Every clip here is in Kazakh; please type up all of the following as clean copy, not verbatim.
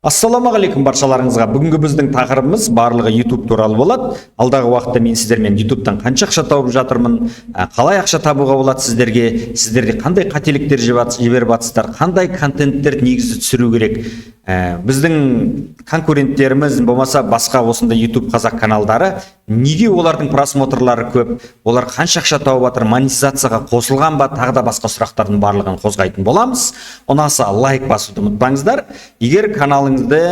Ассалаумағалейкум баршаларыңызға! Бүгінгі біздің тақырыбымыз барлығы YouTube туралы болады. Алдағы уақытта мен сіздермен YouTube'тан қанша ақша тауып жатырмын, қалай ақша табуға болады сіздерге, сіздерде қандай қателіктер жіберіп жатсыздар, қандай контенттерді негізі түсіру керек, біздің конкуренттеріміз болмаса басқа осындай YouTube қазақ каналдары, неге олардың просмотрлары көп, олар қанша ақша тауып жатыр, монетизацияға қосылған ба, тағы да басқа сұрақтардың барлығын қозғайтын боламыз. Ұнаса, лайк басуды ұмытпаңыздар. Егер каналыңызды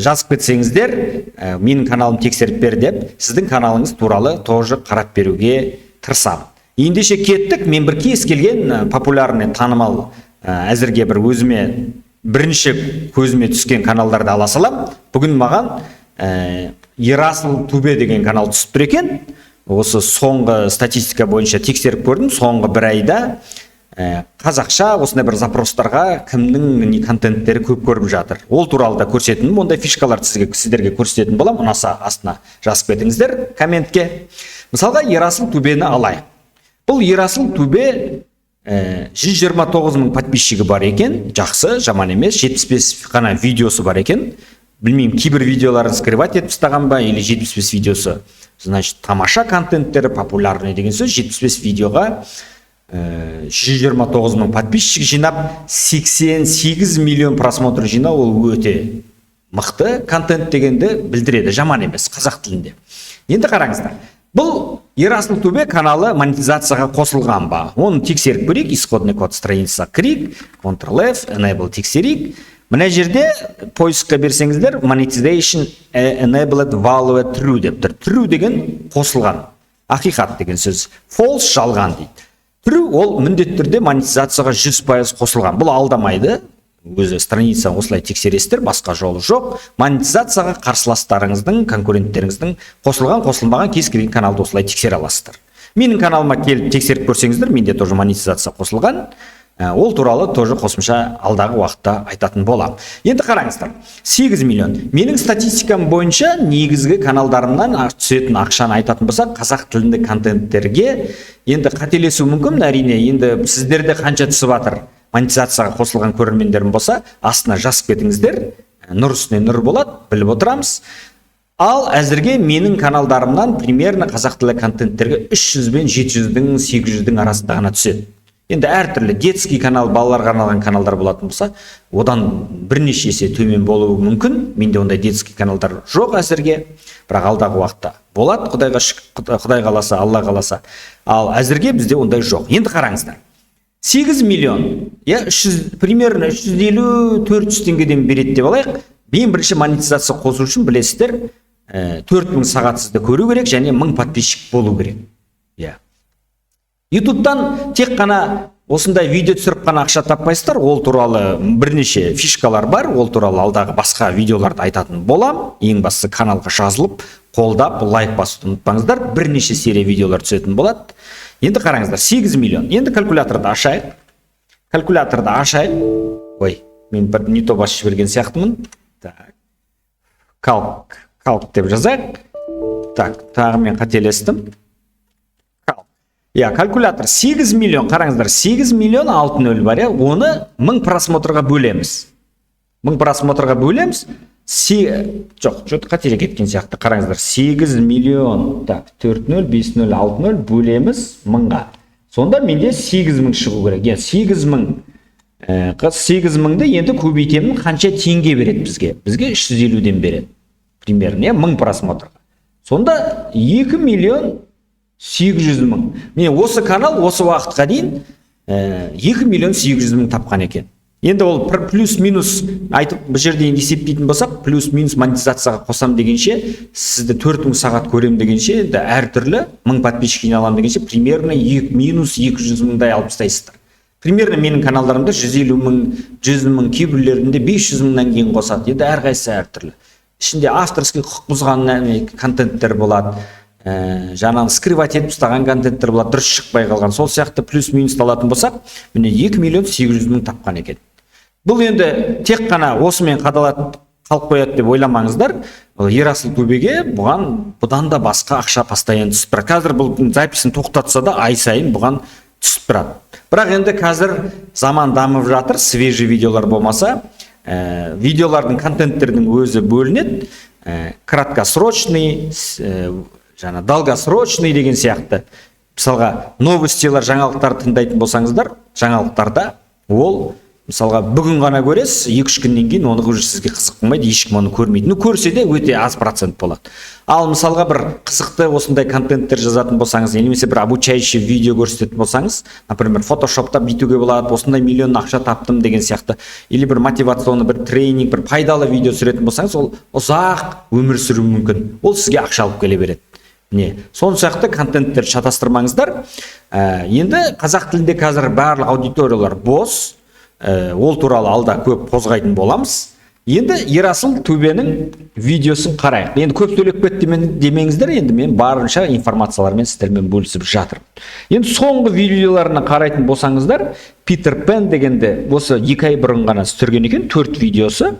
жазып кетсеңіздер, менің каналым тексеріп бер деп, сіздің каналыңыз туралы тоже қарап беруге тырысамын. Ендеше кеттік. Мен бір кез келген популярный, танымал, әзірге бір өзіме бірінші көзіме түскен каналдарды ала салам. Бүгін маған Ерасыл Тубе деген канал түсіп тұр екен. Осы соңғы статистика бойынша тексеріп көрдім. Соңғы бір айда қазақша осындай бір запростарға кімнің не контенттері көп көріп жатыр, ол туралы да көрсететін, ондай фишкаларды сіздерге көрсететін боламын. Ұнаса, астына жазып кетіңіздер комментке. Мысалға, Ерасыл Тубені алайық. Бұл Ерасыл Тубе 129 мың подписчигі бар екен. Жақсы, жаман емес. 75 қана видеосы бар екен. Білмеймін, кейбір видеоларын скрывать етіп тастаған ба или 75 видеосы, значит, тамаша контенттері популярный деген сөз. 75 видеоға 129 мың подписчик жинап, 88 миллион просмотр жинау, ол өте мықты контент дегенді білдіреді. Жаман емес қазақ тілінде. Енді қараңыздар, бұл Ерасыл Тубе каналы монетизацияға қосылған ба, оны тексеріп көрейік. Исходный код страница кірейік, Ctrl F, enable тексерейік. Мына жерде поискқа берсеңіздер, monetization enabled value true деп тұр. True деген қосылған, ақиқат деген сөз. False жалған дейді. True ол міндетті түрде монетизацияға 100% қосылған. Бұл алдамайды өзі. Страница осылай тексересіздер, басқа жолы жоқ. Монетизацияға қарсыластарыңыздың, конкуренттеріңіздің қосылған, қосылмаған, кез келген каналды осылай тексере аласыздар. Менің каналыма келіп тексеріп көрсеңіздер, менде тоже монетизация қосылған. Ол туралы тоже қосымша алдағы уақытта айтатын боламын. Енді қараңыздар, 8 миллион. Менің статистикам бойынша, негізгі каналдарымнан түсетін ақшаны айтатын болсақ, қазақ тілінде контенттерге, енді қателесуім мүмкін, әрине. Енді сіздерде қанша түсіп жатыр? Монетизацияға қосылған көрермендерім болса, астына жазып кетіңіздер. Нұр үстіне нұр болады, біліп отырамыз. Ал әзірге менің каналдарымнан примерно қазақ тілі контенттерге 300 бен 700-дің, 800-дің арасында ғана түседі. Енді әртүрлі детский канал, балаларға арналған каналдар болатын болса, одан бірнеше есе төмен болуы мүмкін. Менде ондай детский каналдар жоқ әзірге, бірақ алдағы уақытта болады, құдайға шүкір, құдай қаласа, Алла қаласа. Ал әзірге бізде ондай жоқ. Енді қараңыздар, 8 миллион, иә, 300, примерно 350-400 теңгеден береді деп алайық. Ең бірінші монетизация қосу үшін, білесіздер, 4000 сағат сізді көру керек және 1000 подписчик болу керек, иә. Ютубтан тек қана осындай видео түсіріп қана ақша таппайсыздар. Ол туралы бірнеше фишкалар бар, ол туралы алдағы басқа видеоларда айтатын болам. Ең бастысы, каналға жазылып, қолдап, лайк басуды ұмытпаңыздар. Бірнеше серия видеолар түсетін болады. Енді қараңыздар, 8 миллион. Енді калькуляторды ашайық, калькуляторды ашайық. Ой, мен бір не то басып жіберген сияқтымын. Так, calc, calc деп жазайық. Так, тағы мен қателестім. Calc. Иә, калькулятор. 8 миллион, қараңыздар, 8 миллион 6 нөл бар, иә. Оны 1000 просмотрға бөлеміз, 1000 просмотрға бөлеміз. Жоқ, что-то қателік кеткен сияқты. Қараңыздар, 8 миллион, так, 4 0, 5 0, 6 0, бөлеміз мыңға. Сонда менде 8 мың шығу керек, иә. 8 мың, 8 мыңды енді көбейтемін. Қанша теңге береді бізге? Бізге 350-ден береді примерно, иә, 1000 просмотрға. Сонда 2 миллион 800 мың. Міне, осы канал осы уақытқа дейін 2 миллион 800 мың тапқан екен. Енді ол плюс минус айтып, бұл жерде енді есептейтін болсақ, плюс минус монетизацияға қосам дегенше, сізді 4000 сағат көрем дегенше, енді әртүрлі, 1000 подписчик жинай дегенше, примерно минус 200 мыңдай алып тастайсыздар. Примерно менің каналдарымда 150 мың, 100 мың, кейбіреулерінде 500 мыңнан кейін қосады. Енді әрқайсысы әртүрлі. Ішінде авторский құқық бұзған контенттер болады, жаңағы скрывать етіп тастаған контенттер болады, дұрыс шықпай қалған. Сол сияқты плюс минус алатын болсақ, міне, 2 миллион 800 мың тапқан екен. Бұл енді тек қана осымен қадалады, қалып қояды деп ойламаңыздар. Ол Ерасыл Тубеге бұған бұдан да басқа ақша постоянно түсіп тұрады. Қазір бұл записін тоқтатса да, ай сайын бұған түсіп тұрады. Бірақ енді қазір заман дамып жатыр, свежий видеолар болмаса, Видеолардың, контенттердің өзі бөлінеді: краткосрочный, жаңа долгосрочный деген сияқты. Мысалға, новостилар, жаңалықтар тыңдайтын болсаңыздар, жаңалықтарда ол, мысалға, бүгін ғана көресіз, 2-3 күннен кейін оны уже сізге қызық болмайды, ешкім оны көрмейді, ну, көрсе де, өте аз процент болады. Ал мысалға, бір қызықты осындай контенттер жазатын болсаңыз немесе бір обучающий видео көрсететін болсаңыз, например, фотошопта бүйтуге болады, осындай миллион ақша таптым деген сияқты, или бір мотивационный, бір тренинг, бір пайдалы видео түсіретін болсаңыз, ол ұзақ өмір сүруі мүмкін, ол сізге ақша алып келе береді. Міне, сол сияқты контенттерді шатастырмаңыздар. Енді қазақ тілінде қазір барлық аудиториялар бос. Ол туралы алда көп қозғайтын боламыз. Енді Ерасыл Төбенің видеосын қарайық. Енді көп сөйлеп кетті демеңіздер, енді мен барынша информациялармен сіздермен бөлісіп жатырмын. Енді соңғы видеоларына қарайтын болсаңыздар, Питер Пен дегенде осы 2 ай бұрын ғана түсірген екен төрт видеосы.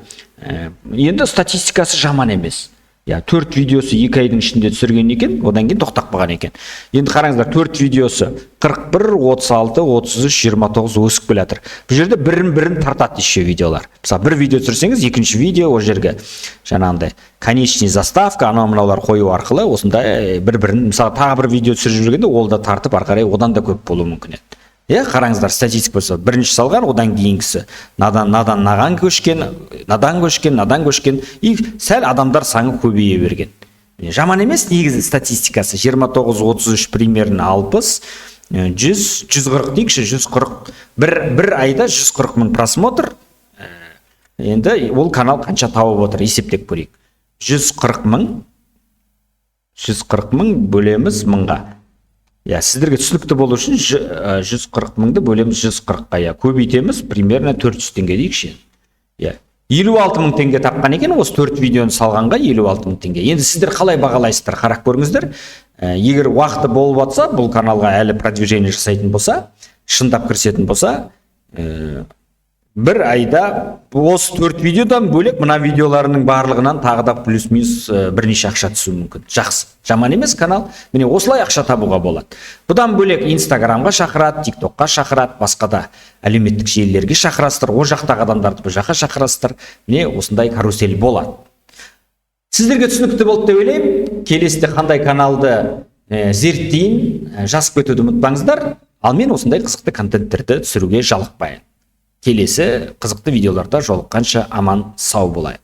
Енді статистикасы жаман емес, иә. Төрт видеосы 2 айдың ішінде түсірген екен, одан кейін тоқтап қалған екен. Енді қараңыздар, төрт видеосы 41, 36, 33, 29 өсіп келе жатыр. Бұл жерде бірін бірін тартады еще видеолар. Мысалы, бір видео түсірсеңіз, екінші видео ол жерге жаңағындай конечный заставка, анау мынаулар қою арқылы осындай бір бірін, мысалы, тағы бір видео түсіріп жүргенде, ол да тартып, ары қарай одан да көп болуы мүмкін еді, иә. Қараңыздар, статистика болса, бірінші салған, одан кейінгісі надан надан наған көшкен, надан көшкен, надан көшкен, и сәл адамдар саны көбейе берген. Міне, жаман емес негізі статистикасы: 29, 33, примерно 60, 100, 140 дейікші, 140. Бір айда 140 мың просмотр. Енді ол канал қанша тауып отыр, есептеп көрейік. 140 мың, 140 мың бөлеміз мыңға, иә. Сіздерге түсінікті болу үшін 140 мыңды бөлеміз 140-қа, иә, көбейтеміз, примерно 400 теңге дейікші, иә. 56 мың теңге тапқан екен осы төрт видеоны салғанға, 56 мың теңге. Енді сіздер қалай бағалайсыздар, қарап көріңіздер. Егер уақыты болып жатса, бұл каналға әлі продвижение жасайтын болса, шындап кірісетін болса, бір айда осы төрт видеодан бөлек мына видеоларының барлығынан тағы да плюс минус бірнеше ақша түсуі мүмкін. Жақсы, жаман емес канал. Міне, осылай ақша табуға болады. Бұдан бөлек Инстаграмға шақырады, Тиктокқа шақырады, басқа да әлеуметтік желілерге шақырасыздар, ол жақтағы адамдарды бұл жаққа шақырасыздар. Міне, осындай карусель болады. Сіздерге түсінікті болды деп ойлаймын. Келесіде қандай каналды зерттейін, жазып кетуді ұмытпаңыздар. Ал мен осындай қызықты контенттерді түсіруге жалықпайын. Келесі қызықты видеоларда жолыққанша аман сау болайық.